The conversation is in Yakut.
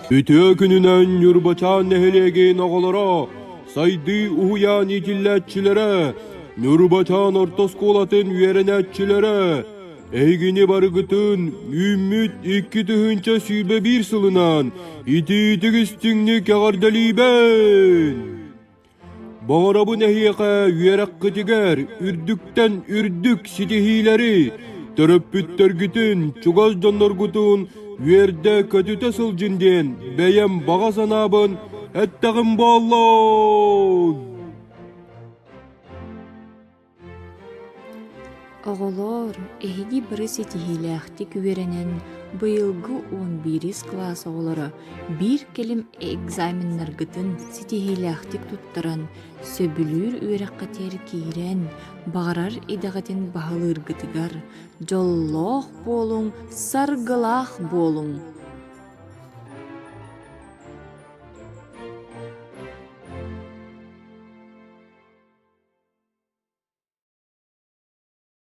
Үтүө күнүнэн Ньурбачаан нэһилиэгин оҕолоро, сайдыы уһуйаан иитиллээччилэрэ, Ньурбачаан орто оскуолатын үөрэнээччилэрэ, эһигини барыгытын үүммүт 2021 сылынан итиитик истиҥник эҕэрдэлиибин! Баҕарабын эһиэхэ үөрэххитигэр үрдүктэн үрдүк ситиһиилэри, төрөппүттэргитин, чугас дьонноргутун үөрдэ-көтүтэ сылдьын диэн бэйэм баҕа санаабын эттэҕим буоллун! Оҕолоор, эһиги бары ситиһиилээхтик үөрэнэн, быйылгы 11-ис кылаас оҕолоро биир кэлим экзаменнаргытын ситиһиилээхтик туттаран, сөбүлүүр үөрэххитигэр киирэн, баҕарар идэҕитин баһылыыргытыгар дьоллоох буолуҥ, саргылаах буолуҥ!